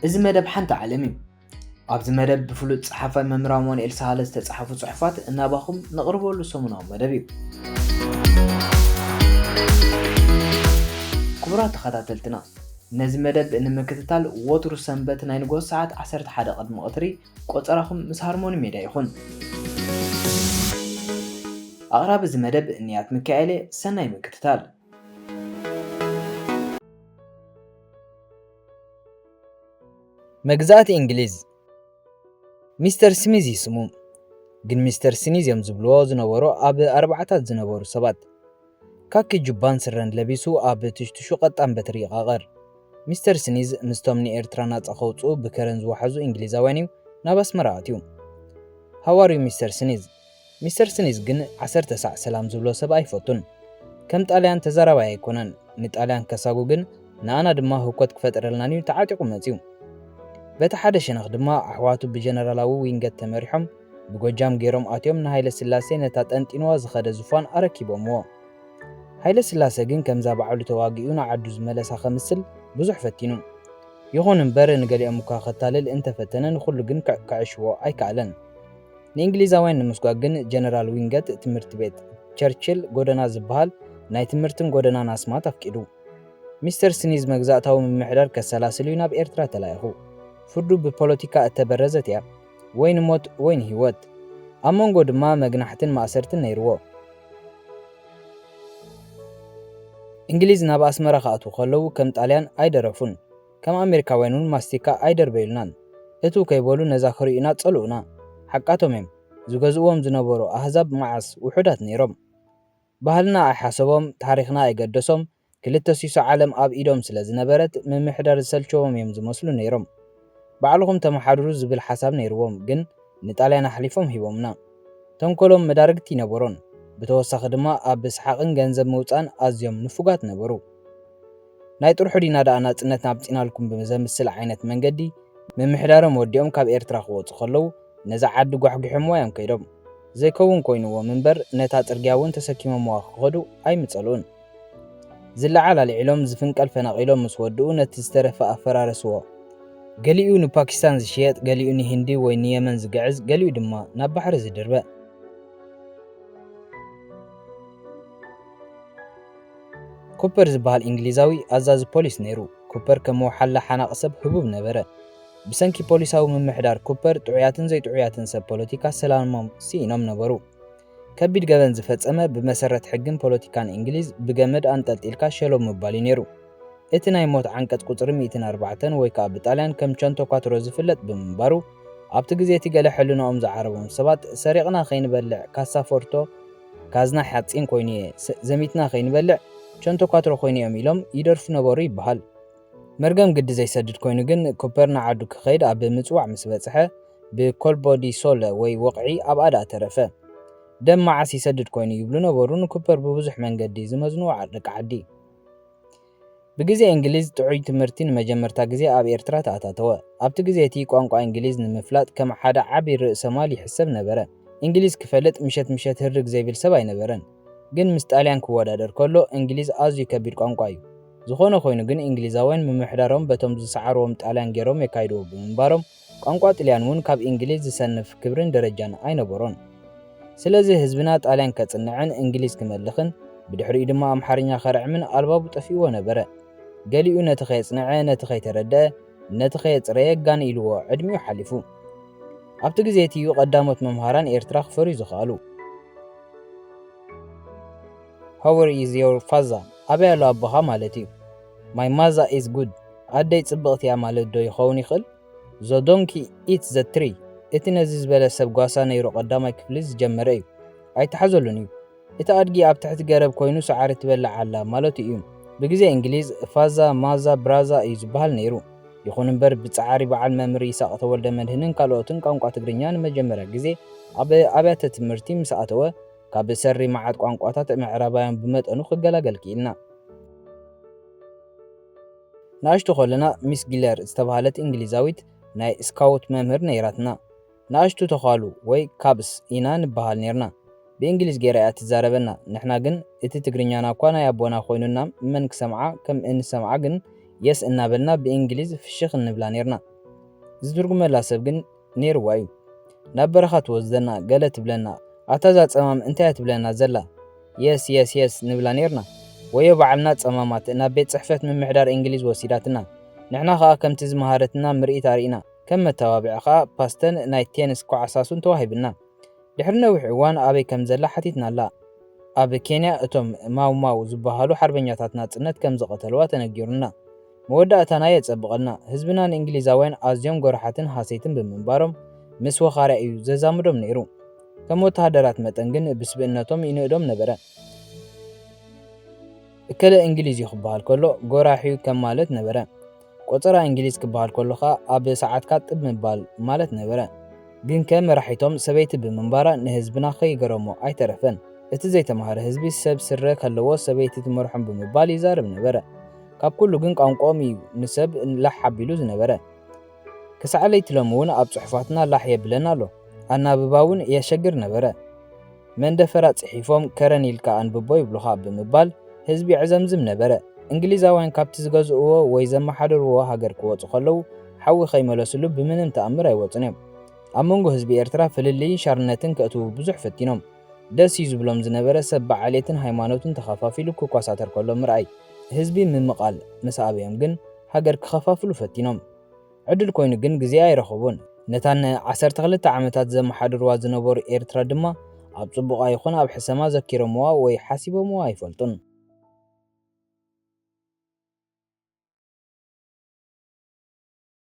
እዚ መደብ ሓንቲ ዓለም እዩ። ኣብዚ መደብ ብፍሉጥ ጸሓፋይ መምህር ኣማኑኤል ሳህለ ዝተጻሕፉ ጽሑፋት እናባኹም ነቕርበሉ ሰሙናዊ መደብ እዩ። ክቡራት ተኸታተልትና፣ ነዚ መደብ ንምክትታል ወትሩ ሰንበት ናይ ንግሆ ሰዓት ዓሰርተ ሓደ ቅድሚ ቀትሪ ቆጸራኹም ምስ ሃርሞኒ ሜድያ ይኹን። ኣቕራቢ እዚ መደብ እንያት ሚካኤል እየ። ሰናይ ምክትታል። መግዛእቲ እንግሊዝ። ሚስተር ስሚዝ እዩ ስሙ። ግን ሚስተር ስኒዝ እዮም ዝብልዎ ዝነበሩ ኣብ ኣርባዓታት ዝነበሩ ሰባት። ካኪ ጁባን ስረን ለቢሱ ኣብ ትሽትሹ ቀጣን በትሪ ይቓቐር። ሚስተር ስኒዝ ምስቶም ንኤርትራ ናጻ ከውጽኡ ብከረን ዝወሓዙ እንግሊዛውያን እዩ ናብ ኣስመራ ኣትዩ። ሃዋርዩ ሚስተር ስኒዝ። ሚስተር ስኒዝ ግን ዓሰርተ ሳዕ ሰላም ዝብሎ ሰብ ኣይፈቱን። ከም ጣልያን ተዛራባይ ኣይኮነን። ንጣልያን ከሳጉ ግን ንኣና ድማ ህኮት ክፈጥረልናን እዩ ተዓጢቑ መጽዩ። በቲ ሓደ ሸነኽ ድማ ኣሕዋቱ ብጀነራላዊ ዊንገት ተመሪሖም ብጎጃም ገይሮም ኣትዮም ንሃይለ ስላሴ ነታ ጠንጢንዋ ዝኸደ ዙፋን ኣረኪቦምዎ። ሃይለ ስላሴ ግን ከምዛ ባዕሉ ተዋጊኡ ንዓዱ ዝመለሳ ከምስል ብዙሕ ፈቲኑ። ይኹን እምበር ንገሊኦም እኳ ከታልል እንተፈተነ ንኹሉ ግን ክዕ-፣ ክዕሽዎ ኣይከኣለን። ንእንግሊዛውያን ንምስጓግ ግን ጀነራል ዊንገት ትምህርቲ ቤት ቸርችል ጎደና ዝበሃል ናይ ትምህርትን ጎደናን ኣስማት ኣፍቂዱ። ሚስተር ስኒዝ መግዛእታዊ ምምሕዳር ከሰላስል እዩ ናብ ኤርትራ ተላኢኹ። ፍርዱ ብፖለቲካ እተበረዘት እያ። ወይ ንሞት ወይ ንህይወት። ኣብ መንጎ ድማ መግናሕትን ማእሰርትን ነይርዎ። እንግሊዝ ናብ ኣስመራ ክኣትዉ ከለዉ ከም ጣልያን ኣይደረፉን። ከም ኣሜሪካውያን እውን ማስቲካ ኣይደርበዩልናን። እትው ከይበሉ ነዛ ክርእዩና ጸልኡና። ሓቃቶም እዮም። ዝገዝእዎም ዝነበሩ ኣህዛብ መዓስ ውሑዳት ነይሮም። ባህልና ኣይሓሰቦም፣ ታሪኽና ኣይገደሶም፣ ክልተ ሲሶ ዓለም ኣብ ኢዶም ስለ ዝነበረት ምምሕዳር ዝሰልቸዎም እዮም ዝመስሉ ነይሮም። ባዕልኹም ተመሓድሩ ዝብል ሓሳብ ነይርዎም፣ ግን ንጣልያን ኣሕሊፎም ሂቦምና። ተንኮሎም መዳርግቲ ይነበሮን። ብተወሳኺ ድማ ኣብ ስሓቕን ገንዘብ ምውጻእን ኣዝዮም ንፉጋት ነበሩ። ናይ ጥርሑ ዲና ደኣ ናጽነትና ኣምጺናልኩም ብዘምስል ዓይነት መንገዲ ምምሕዳሮም ወዲኦም ካብ ኤርትራ ክወጹ ከለዉ ነዛ ዓዲ ጓሕጒሖምዋ እዮም ከይዶም። ዘይከውን ኮይንዎም እምበር ነታ ጽርግያ እውን ተሰኪሞምዋ ክኸዱ ኣይምጸልኡን። ዝለዓል ኣልዒሎም ዝፍንቀል ፈናቒሎም ምስ ወድኡ ነቲ ዝተረፈ ኣፈራረስዎ። ገሊኡ ንፓኪስታን ዝሽየጥ፣ ገሊኡ ንሂንዲ ወይ ንየመን ዝግዕዝ፣ ገሊኡ ድማ ናብ ባሕሪ ዝድርበ። ኩፐር ዝበሃል እንግሊዛዊ ኣዛዚ ፖሊስ ነይሩ። ኩፐር ከም ወሓላ ሓናቕ ሰብ ህቡብ ነበረ። ብሰንኪ ፖሊሳዊ ምምሕዳር ኩፐር ጥዑያትን ዘይጥዑያትን ሰብ ፖለቲካ ሰላሞም ስኢኖም ነበሩ። ከቢድ ገበን ዝፈጸመ ብመሰረት ሕግን ፖለቲካን እንግሊዝ ብገመድ ኣንጠልጢልካ ሸሎ ምባል እዩ ነይሩ። እቲ ናይ ሞት ዓንቀጽ ቁጽሪ ሚእትን ኣርባዕተን ወይ ከኣ ብጣልያን ከም ቸንቶ ኳትሮ ዝፍለጥ ብምንባሩ፣ ኣብቲ ግዜ እቲ ገለ ሕልናኦም ዝዓረቦም ሰባት ሰሪቕና ከይንበልዕ ካሳፎርቶ ካዝና ሓጺን ኮይኑ እየ፣ ስ-፣ ዘሚትና ከይንበልዕ ቸንቶ ኳትሮ ኮይኑ እዮም ኢሎም ይደርፉ ነበሩ ይበሃል። መርገም ግዲ ዘይሰድድ ኮይኑ ግን ኩፐር ንዓዱ ክኸይድ ኣብ ምጽዋዕ ምስ በጽሐ ብኮልቦ ዲ ሶለ ወይ ወቕዒ ኣብኣ ደኣ ተረፈ። ደም መዓስ ይሰድድ ኮይኑ ይብሉ ነበሩ ንኩፐር ብብዙሕ መንገዲ ዝመዝንዎ ዓ-፣ ደቂ ዓዲ። ብግዜ እንግሊዝ ጥዑይ ትምህርቲ ንመጀመርታ ግዜ ኣብ ኤርትራ ተኣታተወ። ኣብቲ ግዜ እቲ ቋንቋ እንግሊዝ ንምፍላጥ ከም ሓደ ዓቢ ርእሰ ማል ይሕሰብ ነበረ። እንግሊዝ ክፈልጥ ምሸት ምሸት ህርግ ዘይብል ሰብ ኣይነበረን። ግን ምስ ጣልያን ክወዳደር ከሎ እንግሊዝ ኣዝዩ ከቢድ ቋንቋ እዩ። ዝኾነ ኮይኑ ግን እንግሊዛውያን ምምሕዳሮም በቶም ዝሰዓርዎም ጣልያን ገይሮም የካይድዎ ብምንባሮም ቋንቋ ጥልያን እውን ካብ እንግሊዝ ዝሰንፍ ክብርን ደረጃን ኣይነበሮን። ስለዚ ህዝብና ጣልያን ከጽንዕን እንግሊዝ ክመልኽን ብድሕሪኡ ድማ ኣምሓርኛ ከርዕምን ኣልባቡ ጠፊእዎ ነበረ። ገሊኡ ነቲ ከየጽንዐ፣ ነቲ ከይተረድአ፣ ነቲ ከየጽረየ ጋን ኢልዎ ዕድሚኡ ሓሊፉ። ኣብቲ ግዜ እቲ እዩ ቀዳሞት መምሃራን ኤርትራ ክፈርዩ ዝኸኣሉ። How is your ፋዛ? ኣበይ ኣሎ ኣቦኻ ማለት እዩ። My mother is good. ኣደይ ጽብቕቲ እያ ማለት ዶ ይኸውን ይኽእል? The donkey eats the tree. እቲ ነዚ ዝበለ ሰብ ጓሳ ነይሩ ቀዳማይ ክፍሊ ዝጀመረ እዩ። ኣይተሓዘሉን እዩ። እቲ ኣድጊ ኣብ ትሕቲ ገረብ ኮይኑ ሳዕሪ ትበልዕ ኣላ ማለቱ እዩ። ብግዜ እንግሊዝ ፋዛ፣ ማዛ፣ ብራዛ እዩ ዝበሃል ነይሩ። ይኹን እምበር ብጻዕሪ በዓል መምህር ይስሐቕ ተወልደ መድህንን ካልኦትን ቋንቋ ትግርኛ ንመጀመርያ ግዜ ኣብ ኣብያተ ትምህርቲ ምስ ኣተወ ካብ ሰሪ መዓት ቋንቋታት ምዕራባውያን ብመጠኑ ክገላገል ክኢልና። ንኣሽቱ ከለና ሚስ ጊለር ዝተባህለት እንግሊዛዊት ናይ ስካውት መምህር ነይራትና። ንኣሽቱ ተዃሉ ወይ ካብስ ኢና ንበሃል ኔርና። ብእንግሊዝ ጌራ እያ ትዛረበና። ንሕና ግን እቲ ትግርኛና እኳ ናይ ኣቦና ኮይኑና መን ክሰምዓ ከም እንሰምዓ ግን የስ እናበልና ብእንግሊዝ ፍሽኽ እንብላ ኔርና። ዝትርጉመላ ሰብ ግን ነይርዋ እዩ። ናብ በረኻ ትወስደና፣ ገለ ትብለና፣ ኣታ እዛ ጸማም እንታይ እያ ትብለና ዘላ? የስ የስ የስ ንብላ ነይርና። ወዮ ባዕልና ጸማማት ናብ ቤት ጽሕፈት ምምሕዳር እንግሊዝ ወሲዳትና። ንሕና ኸኣ ከምቲ ዝመሃረትና ምርኢት ኣርኢና። ከም መተባብዒ ኸኣ ፓስተን ናይ ቴንስ ኳዕሳሱን ተዋሂብና። ድሕሪ ነዊሕ እዋን ኣበይ ከም ዘላ ሓቲትናላ። ኣብ ኬንያ እቶም ማው ማው ዝበሃሉ ሓርበኛታት ናጽነት ከም ዝቐተልዋ ተነጊሩና። መወዳእታና የጸብቐልና። ህዝብና ንእንግሊዛውያን ኣዝዮም ጎራሓትን ሃሰይትን ብምንባሮም ምስ ወኻርያ እዩ ዘዛምዶም ነይሩ። ከም ወተሃደራት መጠን ግን ብስብእነቶም ይንእዶም ነበረ። እከለ እንግሊዝ እዩ ክበሃል ከሎ ጎራሒ ከም ማለት ነበረ። ቆጸራ እንግሊዝ ክበሃል ከሎ ኸኣ ኣብ ሰዓትካ ጥብ ምባል ማለት ነበረ። ግንከ መራሒቶም ሰበይቲ ብምንባራ ንህዝብና ከይገረሞ ኣይተረፈን። እቲ ዘይተማህረ ህዝቢ ሰብ ስረ ከለዎ ሰበይቲ ትመርሖም ብምባል ይዛረብ ነበረ። ካብ ኩሉ ግን ቋንቋኦም እዩ ንሰብ ላሕ ኣቢሉ ዝነበረ። ክሳዕ ለይቲ ሎሚ እውን ኣብ ጽሑፋትና ላሕ የብለን ኣሎ። ኣናብባ እውን የሸግር ነበረ። መንደፈራ ጽሒፎም ከረን ኢልካ ኣንብቦ ይብሉኻ ብምባል ህዝቢ ይዕዘምዝም ነበረ። እንግሊዛውያን ካብቲ ዝገዝእዎ ወይ ዘመሓድርዎ ሃገር ክወጹ ከለዉ ሓዊ ከይመለስሉ ብምንም ተኣምር ኣይወጹን እዮም። ኣብ መንጎ ህዝቢ ኤርትራ ፍልልይን ሻርነትን ከእትዉ ብዙሕ ፈቲኖም። ደስ እዩ ዝብሎም ዝነበረ ሰብ ብዓሌትን ሃይማኖትን ተኸፋፊሉ ክኳሳተር ከሎ ምርኣይ። ህዝቢ ምምቓል ምስ ኣበዮም ግን ሃገር ክኸፋፍሉ ፈቲኖም። ዕድል ኮይኑ ግን ግዜ ኣይረኸቡን። ነታ ን ዓሰርተ ክልተ ዓመታት ዘመሓድርዋ ዝነበሩ ኤርትራ ድማ ኣብ ጽቡቓ ይኹን ኣብ ሕሰማ ዘኪሮምዋ ወይ ሓሲቦምዋ ኣይፈልጡን።